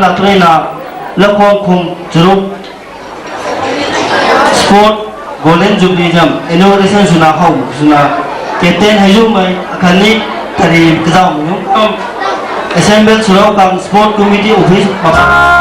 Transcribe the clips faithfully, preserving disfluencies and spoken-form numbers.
Latreina, Lakhwang Khum Charuk Sport Golden Jubilee zam inauguration swna how swna, captain Heizumei akhatni Tari Kazauh Mung, assemble swlou kang Sport Committee office ma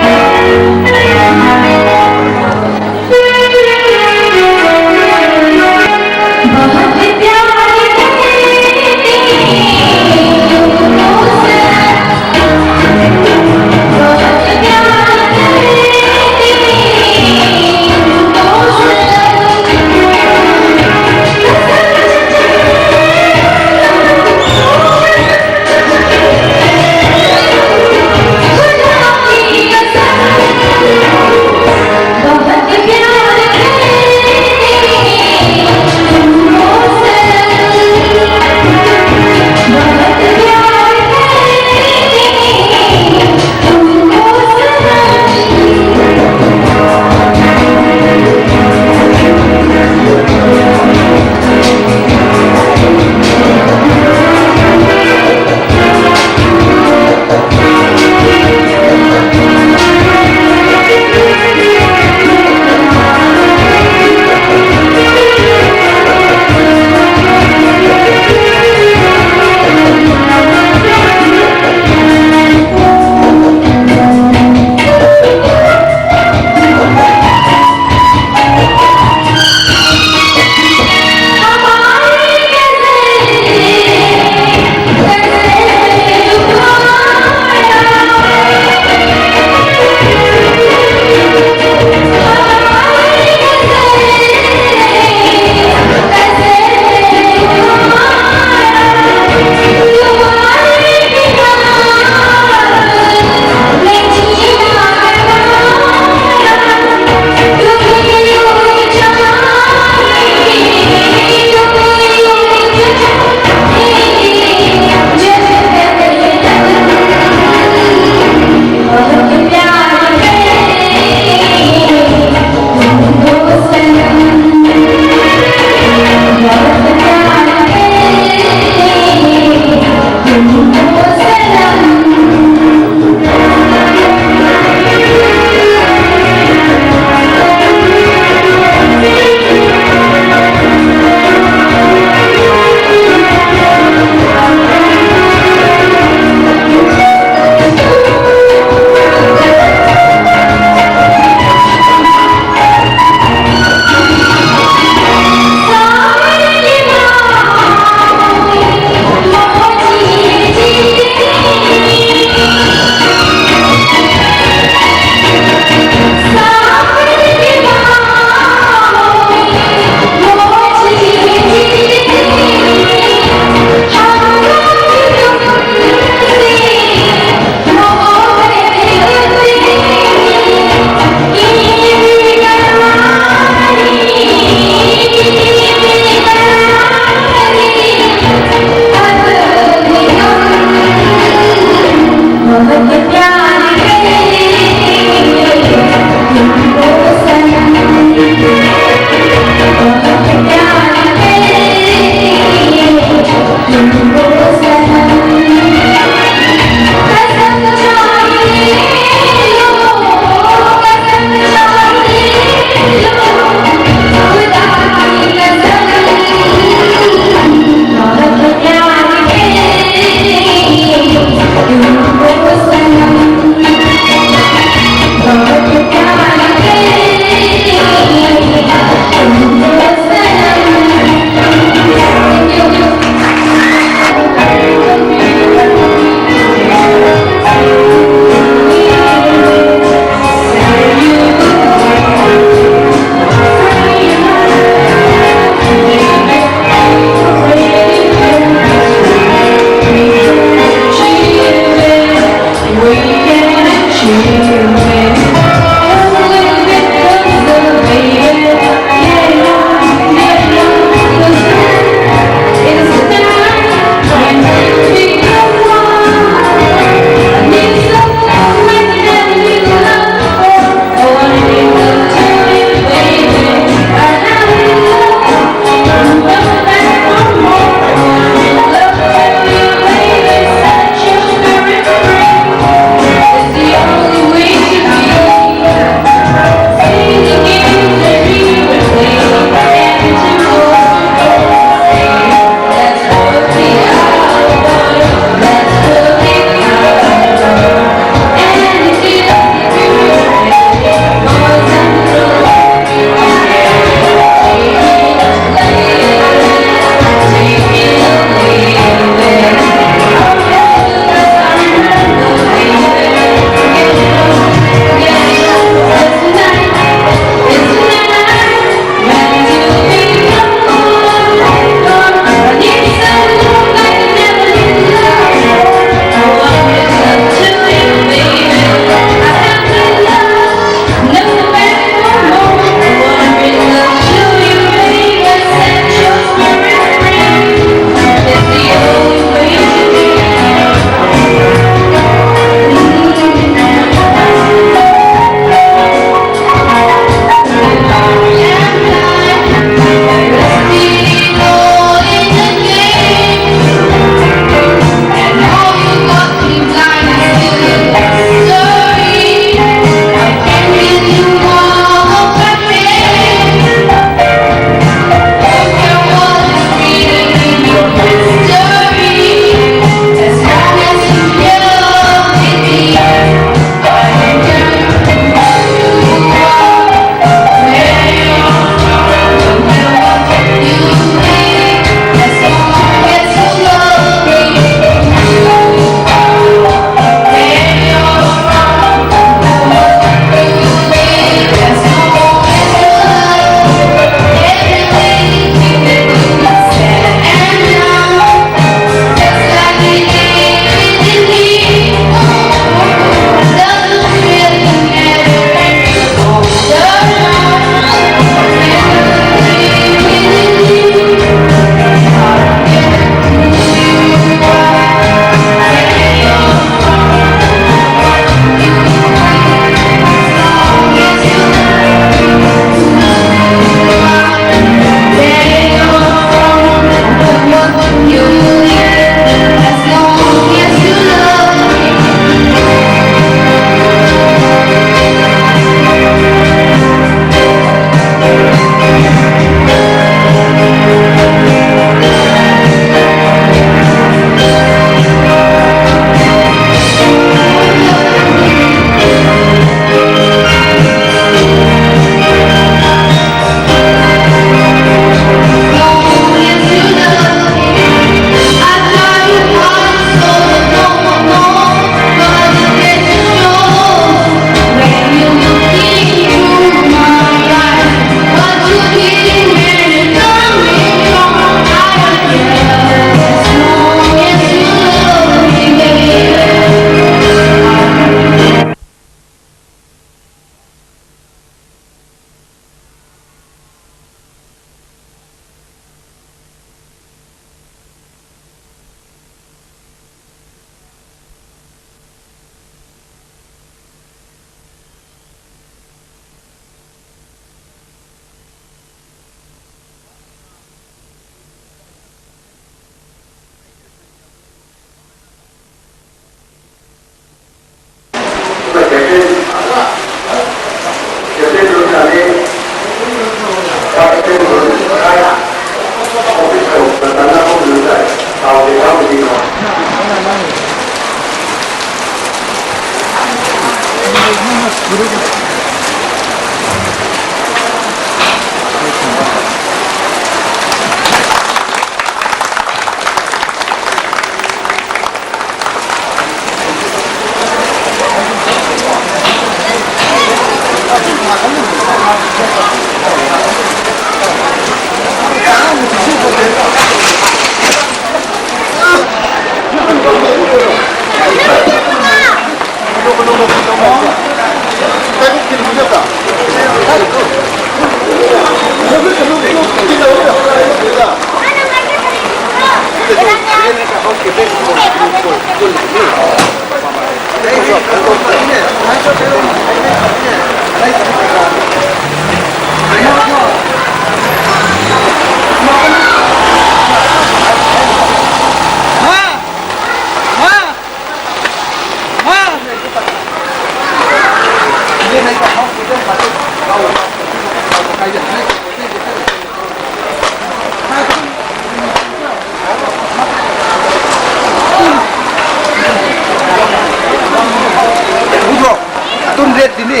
Atun ret di ni.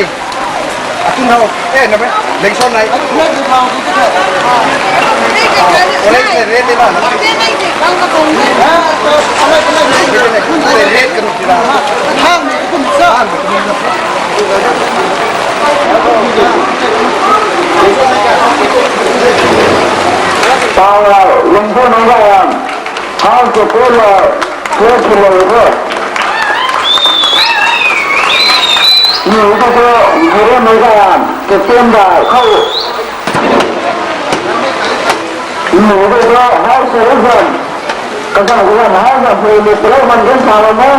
Atun hau. Eh, na bai. Lengson nai. Orange le red le ba. Red le red kan tira. Tara, lungphu nung gayam. Hau ke pula, pula pula ko. Ni ko ko, guru nung gayam. Ke tem da khou. Ni ko ko, hau ke rizan. Kazang rizan, hau ke rizan, rizan man gen sa lam na.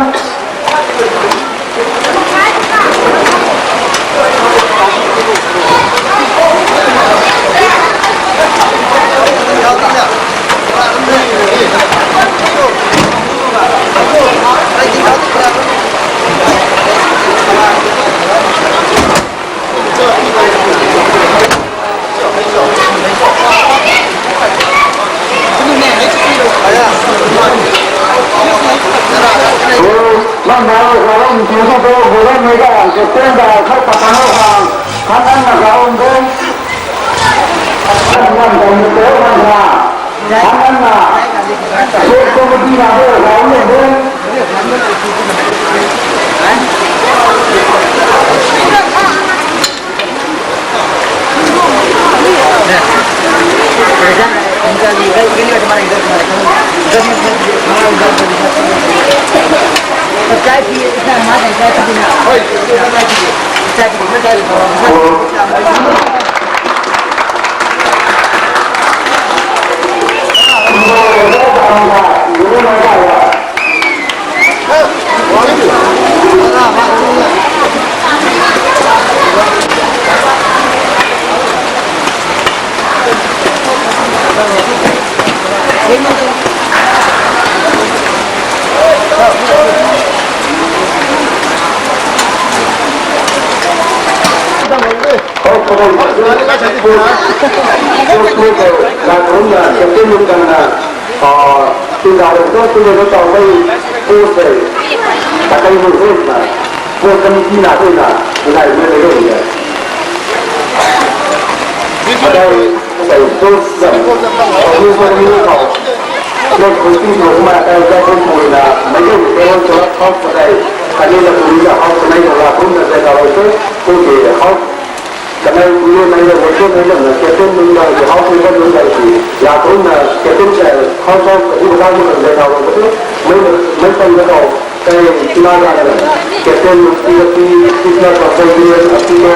Kanei kuni mei le mei kuni mei lam na captain nunc dang ki, house member nunc dang ki, la kumna captain sa house of kadi kata nunc dang zai thau bam kate, mei mei pan na tau, kai tina dang na captain nunc ki kati, tina ka koi ni, ati ko,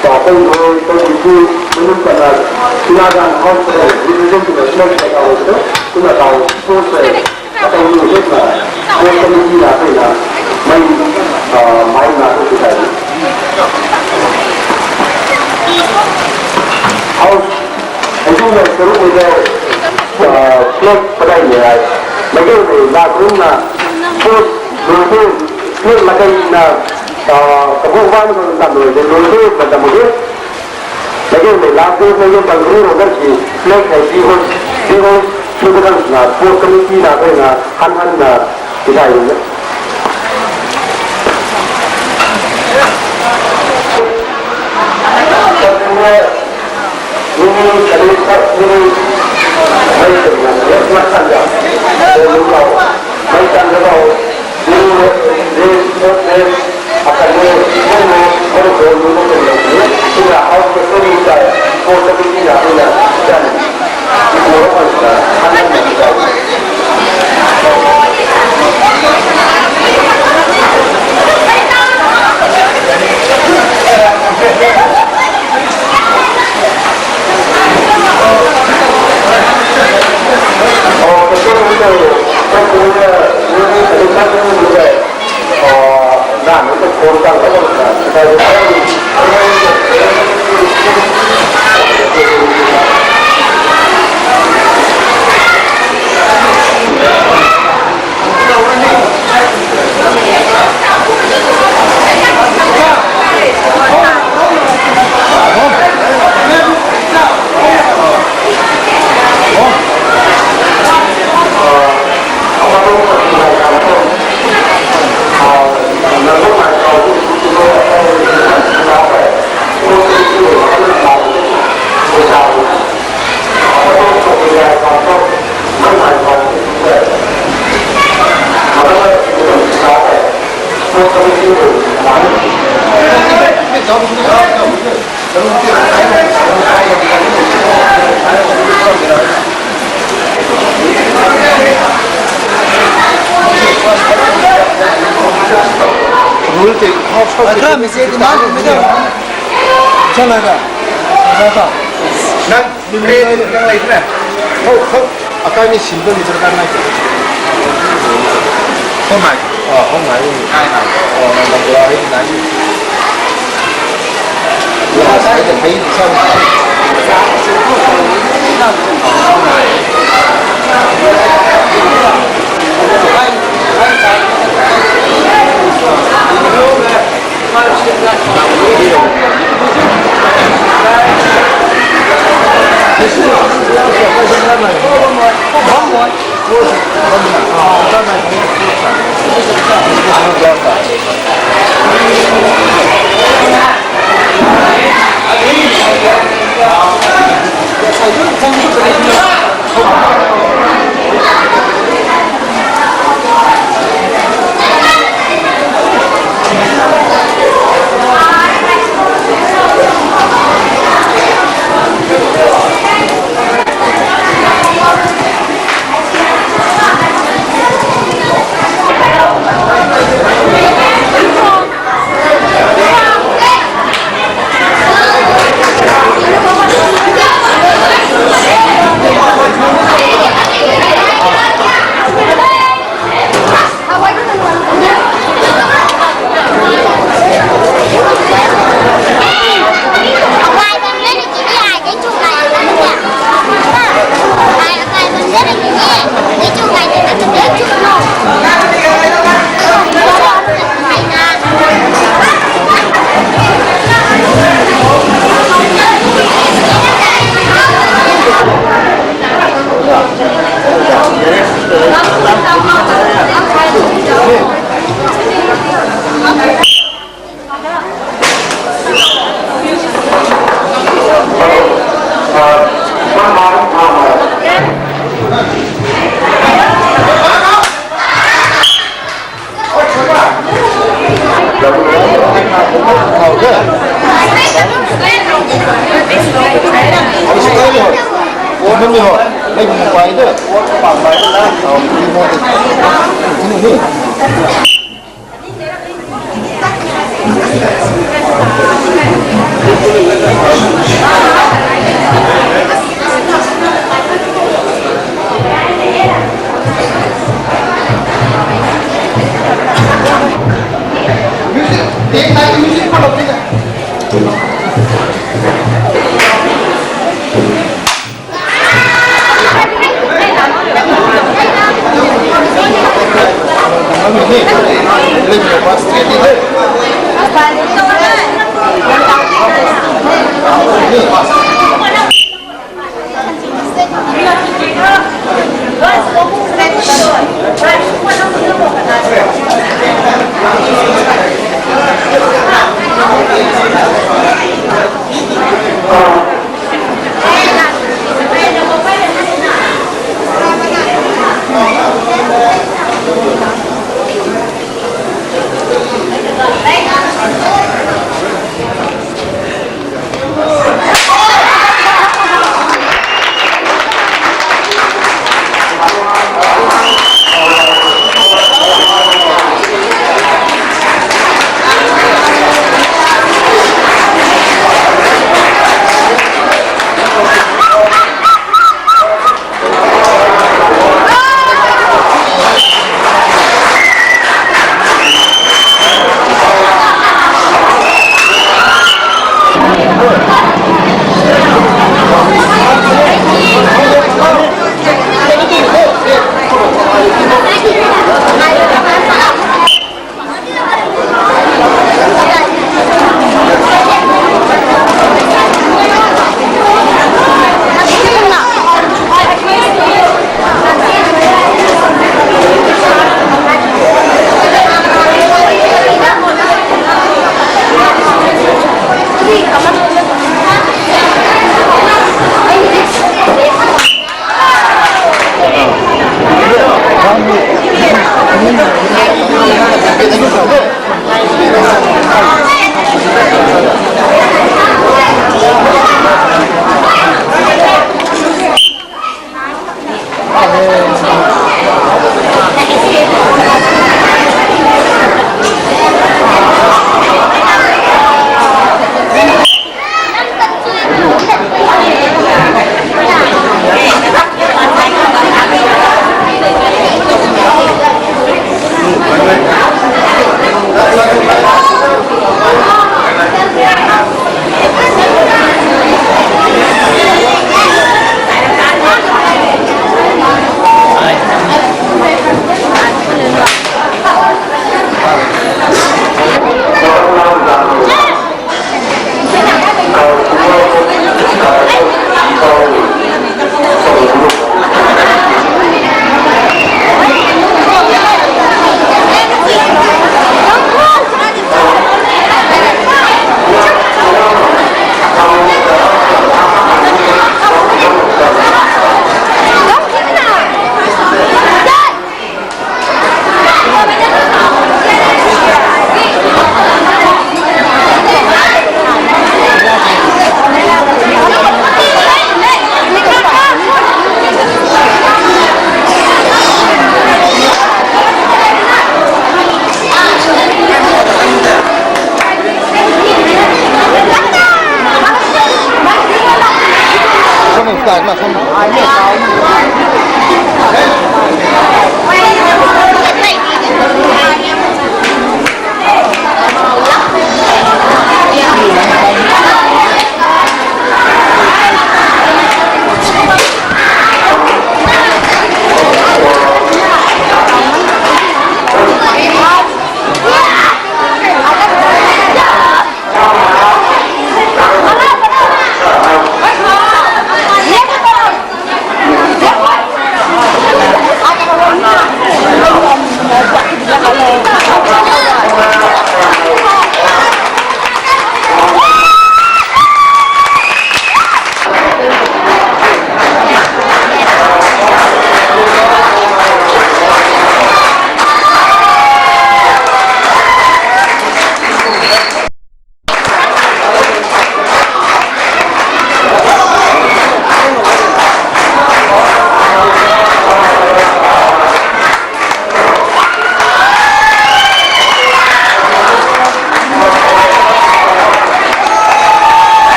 ta kong roi, kong ni ku, mei nunc pan na tina dang house of represent na select zai thau bam kate, kumna tau sports sa Atau ni hit na, sports committee na hei na, mei, ah, mei na hei tu kai. House, hei tu na suru ko de, ah, flag padai ni ai. Mei tu na, na room na, sports, room tu, flag padai na, ah, kabu wan ko na tam de, room tu na tam de. Lagi mei last day mei bangru rou dar ki flag hei di ho, di ho, sw kan na sports committee na hei na han han na kidai na. Nang, nang lei na. Hou, hou. Akai ni simple ni charkar nai. Hou nai. Ah, hou nai. Nai, nai. Oh, nang bang bula hei nai. Last hei the hei sa.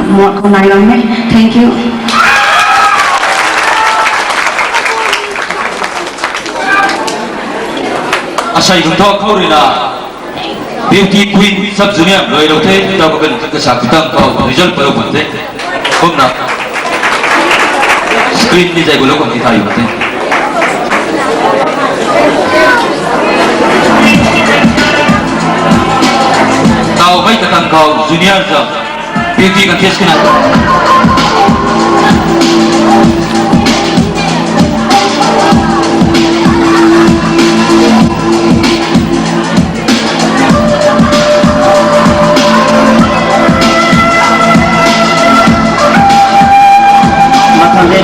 Muak khou nai lam e. Thank you. Asei kum thu khou ruina Beauty Queen Sub Junior luai lou the, tau ka kan kasa kitang khou result palou bam the. Kumna screen ni zai gulou kum ti thay bam the. Tau mei katang khou junior zam Beauty contest kina. Mei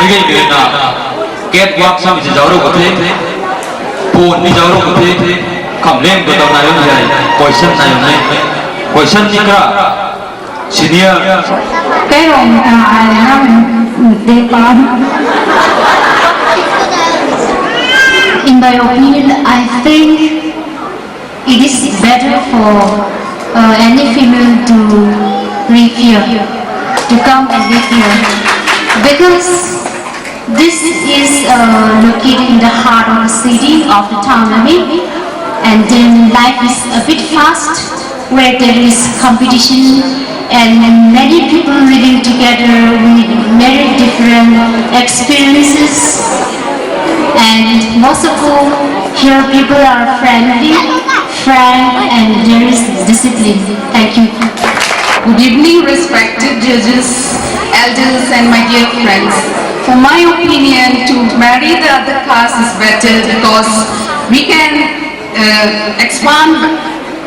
gay bina catwalk sam si zauc ru ka the, pun ni zauc ru ka the, kam leng ka tau nai ru nai, question nai ru nai, question ni kra. Senior. Kairam, uh, I am Depa. In my opinion, I think it is better for, uh, any female to live here, to come and live here, because this is, uh, located in the heart of the city of the Thangnami, and then life is a bit fast, where there is competition and many people living together with many different experiences. And most of all, here people are friendly, frank, and there is discipline. Thank you. Good evening, respected judges, elders, and my dear friends. For my opinion, to marry the other caste is better because we can, uh, expand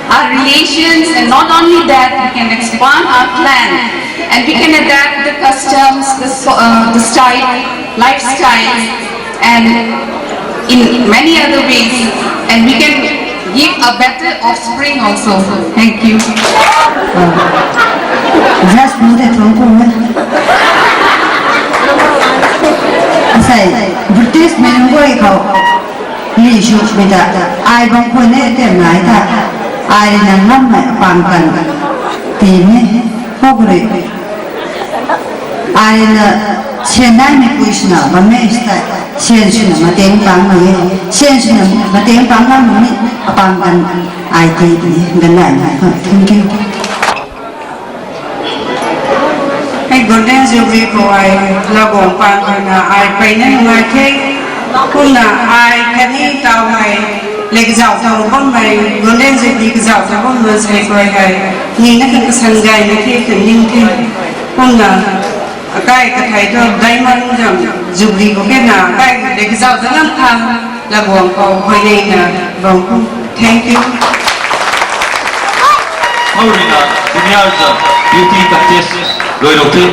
our relations, and not only that, we can expand our clan, and we can adapt the customs, the so-, uh, the style, lifestyle, and in many other ways, and we can Give a better offspring also. Thank you. Just nu de tuang pu e. Asei, British mei nunc guay khou li sumei ta, ai bang khou ne tem nai ta, ai rui na ngammei apang kan ti ni, hok rui. Ai rui na sian naimei pui swna bam e, sita sian swna mateng pang mak e, sian swna mateng pang ngam mak ni, apang kan ai ti ni, ganv nai na, thank you. Hei Golden Jubilee khou ai laguang pang khou na ai peyna nungai the. Kumna ai khatni taw hei, le kazauh taw bammei, Golden Jubilee kazauh taw bammei sei guay hei, nina khan kasan gayna the, kan ning the. Kumna akai kathei thu diamond zam Jubilee khou kena akai le kazauh ta ngam khang, laguang khou huayneyna bam khou. Thank you. Hou rui na, junior zam beauty contest luai rou the.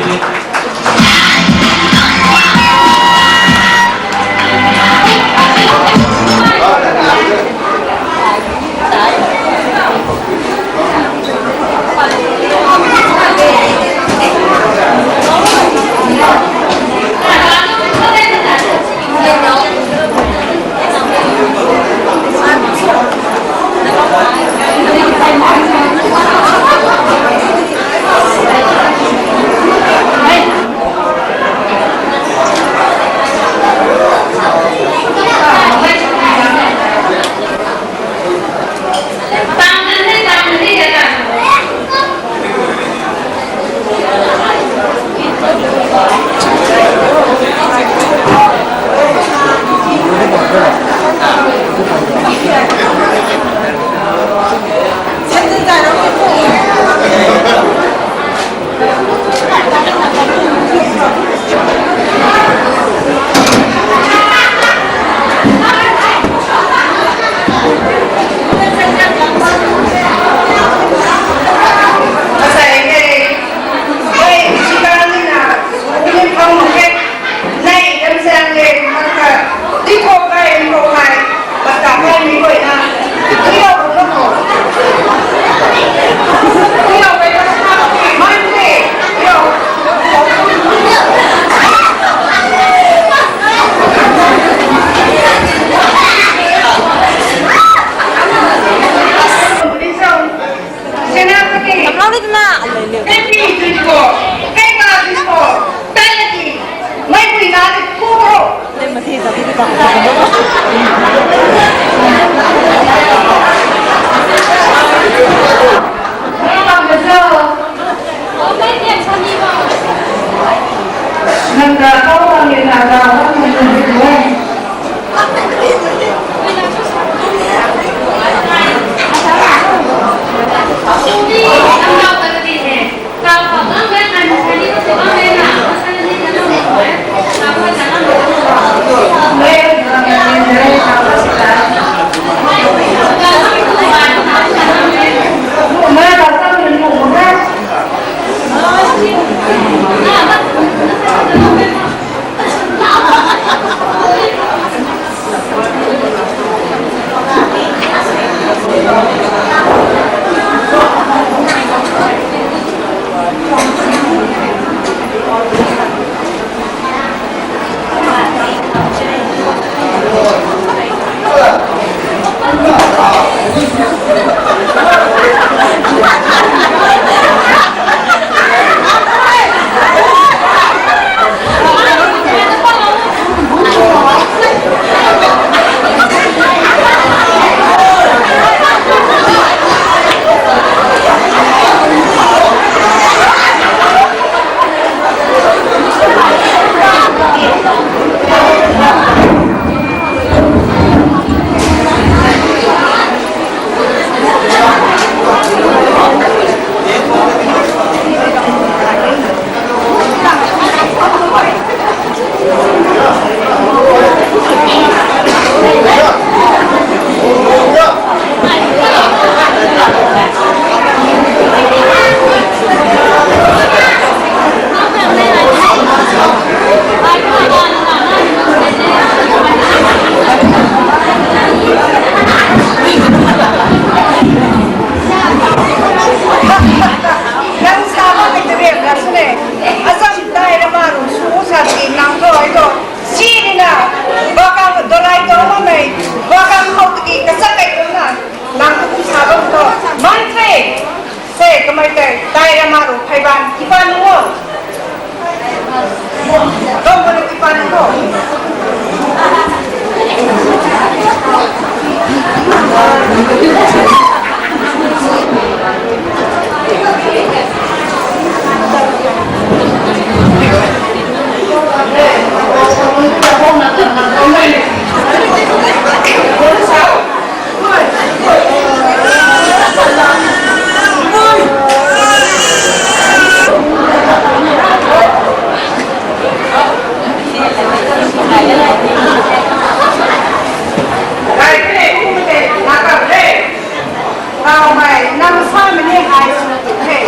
Nang sa mei ni ai sw tu the.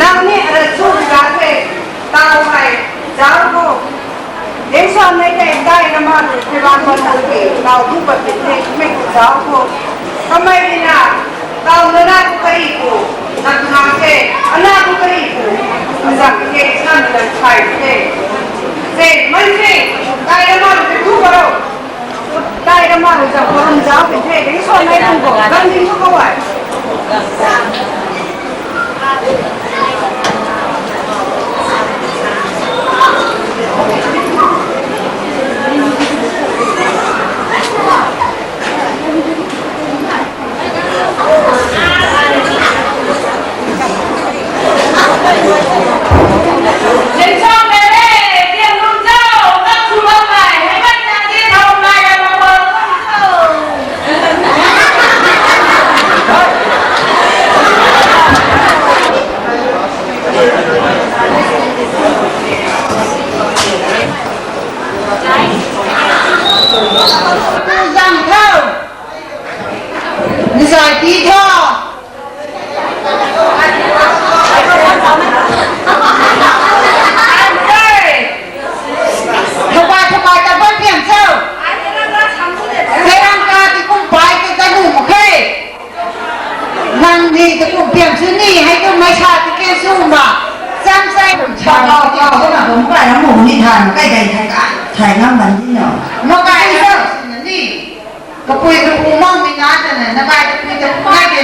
Nang ni ara chu ga the. Tau hei zauc kho. Ding suan nei tei dai rama tu the bam bam tu the. Tau tu pat the the mei tu zauc kho. Kamei ni na. Tau na na tu kari ku. Na tu na the. Ana tu kari ku. Azam the sa na na chai the. Te man the. Dai rama tu the tu paro. Dai rama tu zauc paro zauc the the. Ding suan nei tu ko. Gan ding tu ko ai. Zang tho. Nzai pi tho. Thokai thokai ta bam pian cho. Seirang ka ti kum pai ke ta nu mak khe. Nang ni ta kum pian sw ni hei tu mai sa ti ke sw ma. Cham sai kum cha ka ka ho na kum kai na mu ni than kai dai thai ka. Thai ngam ban ni no. Ma kai na ni. Kapui kapu mang mi na ta na, nakai tapui tapu nai ke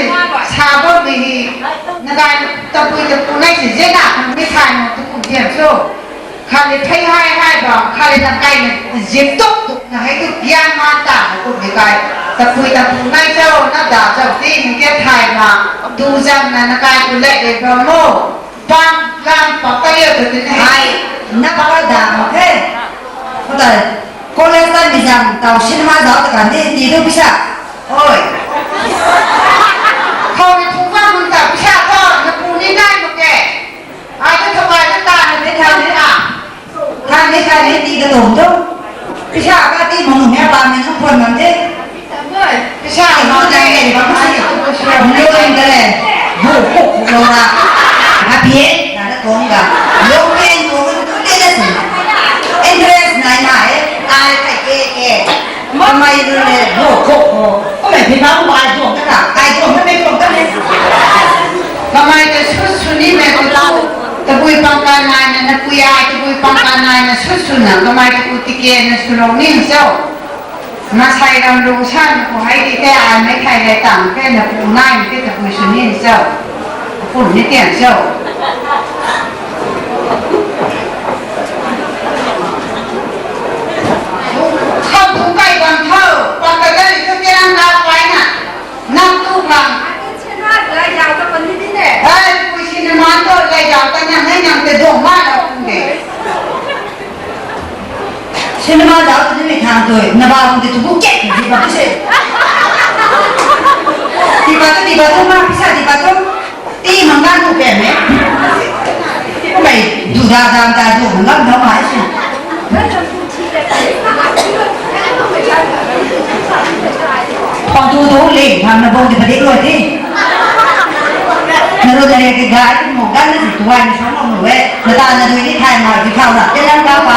sa bo mi hi, nakai tapui tapu nai si zena kan mi thai mo tu kum thiam so. Khali thei hai hai ba, khali nakai na zip tuk tuk na hai tu pian ma ta na tu mi kai. Tapui tapu nai cho, na da cho ti ni ke thai ma, tu zam na nakai tu le de ba mo. Bam lam pak ta liu tu tin hai. Na pak da mak the. Ko ta college ta mi zam tau cinema zauc ta kan ni ti tu pisa. Oi. Khou ni thu bam mun ta pisa tho na pu ni nai mak ke. Ai tu thokai ta ta ni de thang ni a. Thang ni sa ni ti ka tum tu. Pisa ka ti mung ni a ba mi nung phun bam de. Pisa ni mo de bam si. Lo in ka le. Bu ku ku lo na. A phe na da kong ga. Lo phe ko tu te da si. Interest nai na e. Ai kai ke ke. Kamei lu le. Bu ku ku. Ko me phi ma bu ai tuang ta ka. Ai tuang ta me tuang ta me. Kamei ta su su ni me tu. Tabui pang ka nai na na pui ai tabui pang ka nai na su su na kamei ta ku ti ke na su lo ni so. Masai ram lung san khou hei ti the ai mei thai le tang the na pu nai the ta pui sw ni cho. Pun ni tian cho. Khou thu kai bam tho, pa ka da ri thu tian na pai na. Nang tu bam. Ai, pui cinema tu lai zauc ta nang hei nang te dong ma na pu de. Cinema zauc tu ni mi thang tu, na ba pu de tu bu kek di ba tu se. Di ba tu, di ba tu, ma pisa di ba tu. Ti mang na tu pe me. Ko mei, du da da da du mang na na ma se. Pang tu tu le, pang na bong di padik lou di. Na ru na re ke ga, ti mo ga na si tuai ni sang mo we. Na ta na dui ni thai ma di thau na. Te lam ga pa.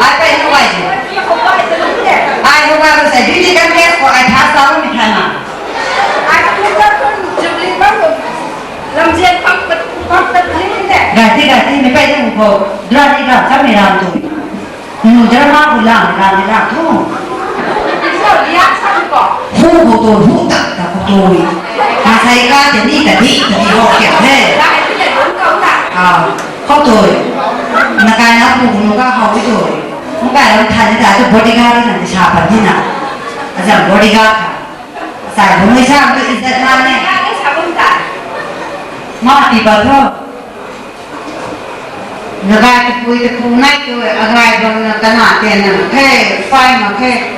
Ai pai na wai di. Ai ho ga ko sai dui ni kan ke ko ai tha sa mi thai ma. Gai the, gai the, mei pai nang khou, drama ni ram, samei ram tu. Nu drama khou lam, ram ni ram tu. Hu khou tu, hu tak tak khou tu. Masai ka te ni ta di, ta di ho kya the. Ah, khou tu. Na kai na pu nu ka hou tu. Mu kai ram tha ni ta tu bodyguard na di sa pa ni na. Azam bodyguard ka. Sai bumei sa tu izzat na ne. Ma ti pa tho. Nagai tapui tapu nai tu agai bang na kana tian na the, pai mak khe.